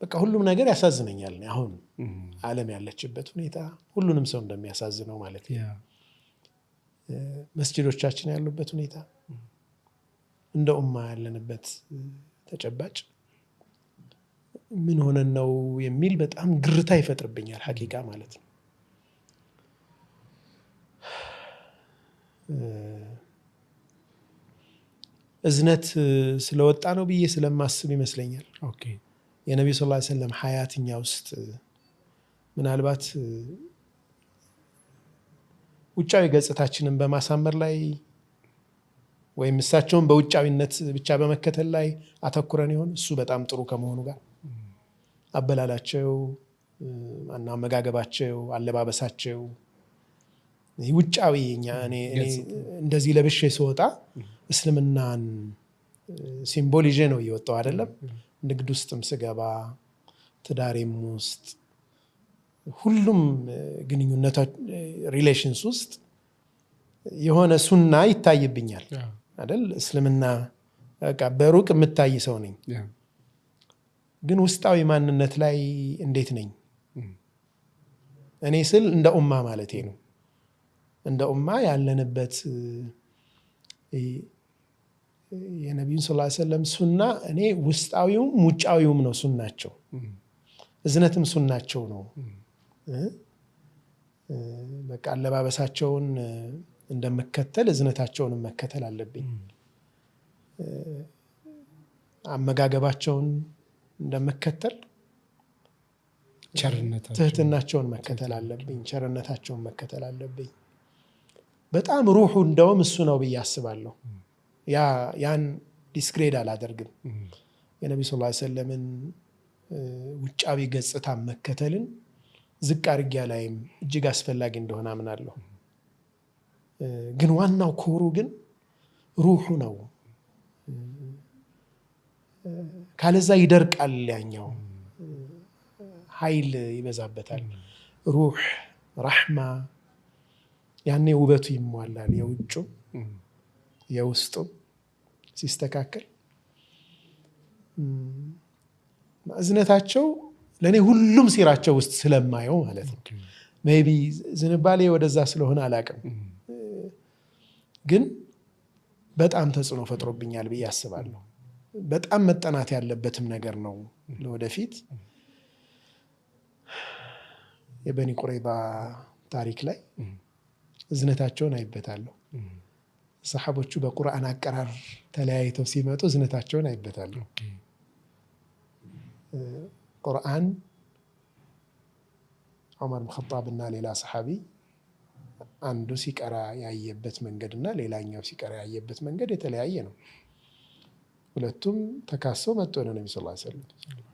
በቃ ሁሉም ነገር ያሳዝነኛል። አሁን ዓለም ያለችበት ሁኔታ ሁሉንም ሰው እንደሚያሳዝነው ማለት ነው። መስጂዶቻችን ያሉበት ሁኔታ፣ እንደ ኡማ ያለንበት ተጨባጭ ምን ሆነን ነው የሚል በጣም ግርታ ይፈጥርብኛል። ሐቂቃ ማለት ነው። እዝነት ስለወጣ ነው ብዬ ስለማስብ ይመስለኛል። የነቢዩ ሰለላሁ ዐለይሂ ወሰለም ሀያት እኛ ውስጥ ምናልባት ውጫዊ ገጽታችንን በማሳመር ላይ ወይም እሳቸውን በውጫዊነት ብቻ በመከተል ላይ አተኩረን ይሆን? እሱ በጣም ጥሩ ከመሆኑ ጋር አበላላቸው እና አመጋገባቸው፣ አለባበሳቸው ውጫዊ እኔ እንደዚህ ለብሼ ስወጣ እስልምናን symbol ይዤ ነው እየወጣው አይደለም። ንግድ ውስጥም ስገባ፣ ትዳሬም ውስጥ፣ ሁሉም ግንኙነት relations ውስጥ የሆነ ሱና ይታይብኛል አይደል? እስልምና በቃ በሩቅ የምታይ ሰው ነኝ። ግን ውስጣዊ ማንነት ላይ እንዴት ነኝ? እኔ ስል እንደ ኡማ ማለቴ ነው። እንደ ኡማ ያለንበት የነቢዩን ሰለላሁ ዐለይሂ ወሰለም ሱና እኔ ውስጣዊውም ውጫዊውም ነው ሱናቸው፣ እዝነትም ሱናቸው ነው። በቃ አለባበሳቸውን እንደምከተል እዝነታቸውን መከተል አለብኝ። አመጋገባቸውን እንደምከተል ትህትናቸውን መከተል አለብኝ። ቸርነታቸውን መከተል አለብኝ። በጣም ሩሑ እንደውም እሱ ነው ብዬ አስባለሁ። ያን discredit አላደርግም። የነቢ ስ ሰለምን ውጫዊ ገጽታ መከተልን ዝቅ አድርጌ ላይም እጅግ አስፈላጊ እንደሆነ አምናለሁ። ግን ዋናው core ኡ ግን ሩሑ ነው። ካለዛ ይደርቃል፣ ያኛው ኃይል ይበዛበታል። ሩሕ ራሕማ፣ ያኔ ውበቱ ይሟላል። የውጩም የውስጡም ሲስተካከል እዝነታቸው ለእኔ ሁሉም ሲራቸው ውስጥ ስለማየው ማለት ነው። Maybe ዝንባሌ ወደዛ ስለሆነ አላቅም፣ ግን በጣም ተጽዕኖ ፈጥሮብኛል ብዬ አስባለሁ። በጣም መጠናት ያለበትም ነገር ነው ለወደፊት። የበኒ ቁረይዛ ታሪክ ላይ እዝነታቸውን አይበታለሁ። ሰሓቦቹ በቁርአን አቀራር ተለያይተው ሲመጡ እዝነታቸውን አይበታለሁ። ቁርአን ዑመር ብን ኸጣብ እና ሌላ ሰሓቢ አንዱ ሲቀራ ያየበት መንገድ እና ሌላኛው ሲቀራ ያየበት መንገድ የተለያየ ነው። ሁለቱም ተካሰው መጡ ወደ ነቢ ሰለላሁ ዐለይሂ ወሰለም።